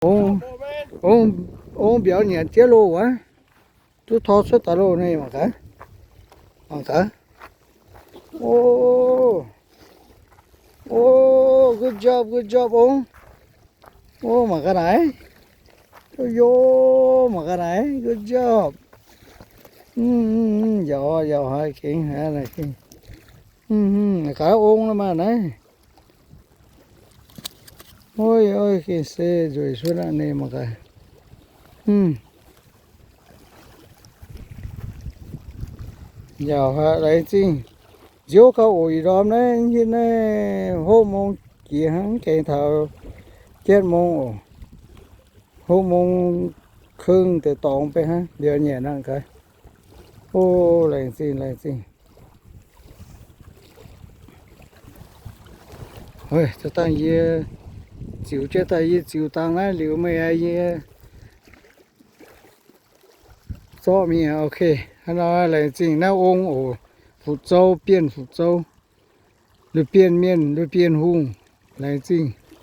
Ong, ong, ong mbiauz nyanc jienv loh wuov. Duqv tor cuotv daaih loh naaiv, mangc gaax. Mangc gaax. O, o, good job, good job, ong. O, mangc gaax naaic. O, yo, mangc gaax naaic, good job. Yauc, yauc haic, gengh haic naaic. Gaax ong la'maah naaiv. Oi, oi, gengh se nzueic cuotv aqv, ninh mangc gaax. Yauc haic, laengz zingh. Nziouv gauh oc, ih ndorm naaiv, hitv naaiv hopv mong jiex hnangv, gaengh taux jatv mong oc. Hopv mong keng deix dorngx beiv hnangv, mbiauz nyanc aqv gaax. O, laengz zingh, laengz zingh. Ov, dangh yie ziux jienv daaih, yie ziux dangh naaiv liuz meih yie zorqv mingh. Ok, hnangv nor laengz zingh naaiv ong oc. Fu'zou, Bienh Fu'zou, Lui-Bienh Mienh, Lui-Bienh Hungh, laengz zingh.